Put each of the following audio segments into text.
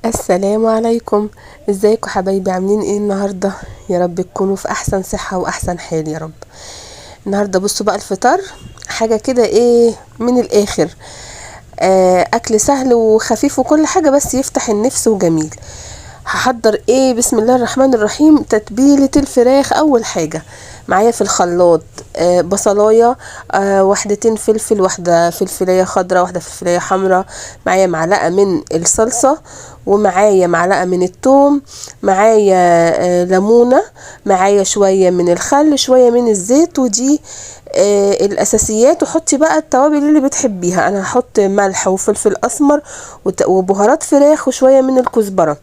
السلام عليكم. ازيكم حبايبي؟ عاملين ايه النهارده؟ يا رب تكونوا في احسن صحة واحسن حال يا رب. النهارده بصوا بقى الفطار حاجة كده ايه من الاخر، اكل سهل وخفيف وكل حاجة بس يفتح النفس وجميل. هحضر ايه؟ بسم الله الرحمن الرحيم. تتبيله الفراخ. اول حاجة معايا في الخلاط بصلايه، واحدتين فلفل، واحدة فلفلايه خضراء، واحدة فلفلايه حمراء، معايا معلقه من الصلصه، ومعايا معلقه من الثوم، معايا ليمونه، معايا شوية من الخل، شوية من الزيت، ودي الاساسيات. وحطي بقى التوابل اللي بتحبيها. انا هحط ملح وفلفل اسمر وبهارات فراخ وشوية من الكزبره.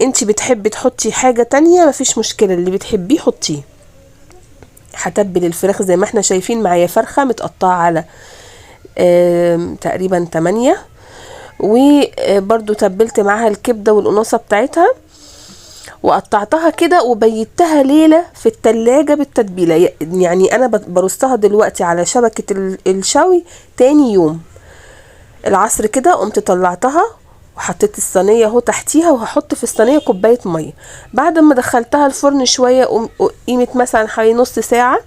انتي بتحبي تحطي حاجة تانية مفيش مشكلة، اللي بتحبيه حطيه. هتبل الفراخ زي ما احنا شايفين. معايا فرخة متقطعه على تقريبا 8، وبرده تبلت معاها الكبده والقناصه بتاعتها وقطعتها كده وبيتها ليلة في التلاجة بالتتبيله. يعني انا برصها دلوقتي على شبكة الشوي. تاني يوم العصر كده قمت طلعتها وحطيت الصينية اهو تحتيها، وهحط في الصينية كوباية مية. بعد ما دخلتها الفرن شوية قيمة مثلا حوالي نص ساعة،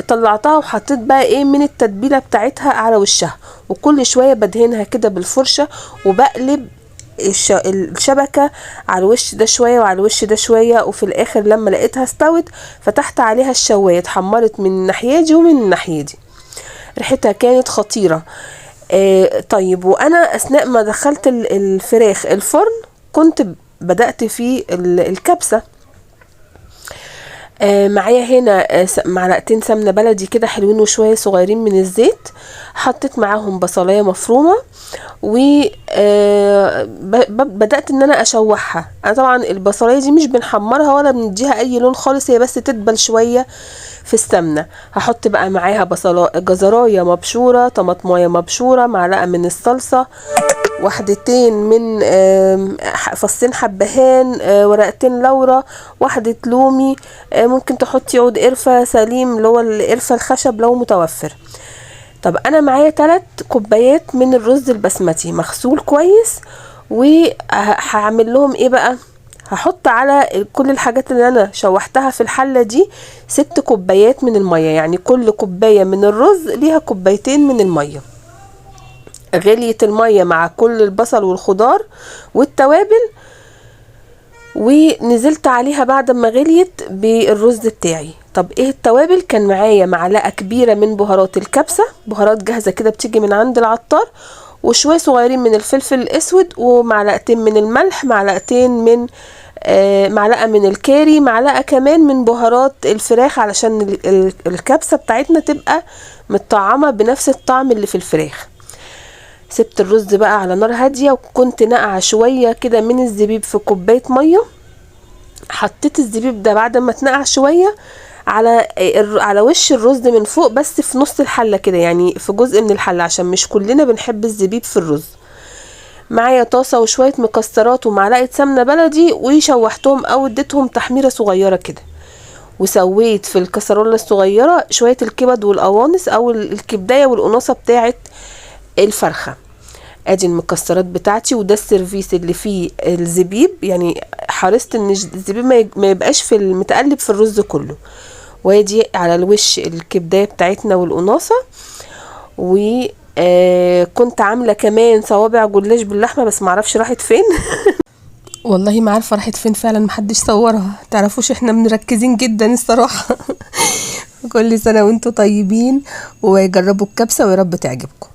طلعتها وحطيت بقى ايه من التتبيله بتاعتها على وشها، وكل شوية بدهنها كده بالفرشه وبقلب الشبكة على الوش ده شوية وعلى الوش ده شوية. وفي الاخر لما لقيتها استوت فتحت عليها الشوايه، اتحمرت من الناحية دي ومن الناحية دي، ريحتها كانت خطيرة. طيب، وانا اثناء ما دخلت الفراخ الفرن كنت بدأت في الكبسه. معايا هنا معلقتين سمنه بلدي كده حلوين وشوية صغيرين من الزيت، حطيت معاهم بصلايه مفرومه، وبدات ان انا اشوحها. انا طبعا البصلايه دي مش بنحمرها ولا بنديها اي لون خالص، هي بس تدبل شوية في السمنة. هحط بقى معاها بصلايه، جزرايه مبشوره، طماطمايه مبشوره، معلقه من الصلصه، واحدتين من فصين حبهان، ورقتين لورا، واحدة لومي، ممكن تحطي عود قرفة سليم اللي هو القرفة الخشب لو متوفر. طب انا معايا 3 كوبايات من الرز البسمتي مغسول كويس، وهعمل لهم ايه بقى؟ هحط على كل الحاجات اللي انا شوحتها في الحلة دي 6 كوبايات من المية، يعني كل كوباية من الرز ليها كوبايتين من المية. غليت المية مع كل البصل والخضار والتوابل، ونزلت عليها بعد ما غليت بالرز بتاعي. طب ايه التوابل؟ كان معايا معلقة كبيرة من بهارات الكبسة، بهارات جاهزة كده بتيجي من عند العطار، وشوية صغيرين من الفلفل الاسود، ومعلقتين من الملح، معلقتين من معلقة من الكاري، معلقة كمان من بهارات الفراخ علشان الكبسة بتاعتنا تبقى متطعمة بنفس الطعم اللي في الفراخ. سبت الرز بقى على نار هادية، وكنت نقع شوية كده من الزبيب في كوباية مية. حطيت الزبيب ده بعد ما اتنقع شوية على وش الرز من فوق، بس في نص الحلة كده، يعني في جزء من الحلة عشان مش كلنا بنحب الزبيب في الرز. معايا طاسة وشوية مكسرات ومعلقة سمنة بلدي، وشوحتهم او اديتهم تحميرة صغيرة كده، وسويت في الكسرولة الصغيرة شوية الكبد والقوانص او الكبداية والقناصة بتاعت الفرخة. ادي المكسرات بتاعتي، وده السيرفيس اللي فيه الزبيب، يعني حرصت ان الزبيب ما يبقاش في المتقلب في الرز كله. وادي على الوش الكبداية بتاعتنا والقناصة. وكنت عاملة كمان صوابع جلاش باللحمة، بس معرفش راحت فين. والله ما عارفة راحت فين فعلا، محدش صورها. تعرفوش احنا مركزين جدا الصراحة. كل سنة وانتوا طيبين، وجربوا الكبسة ويا رب تعجبكم.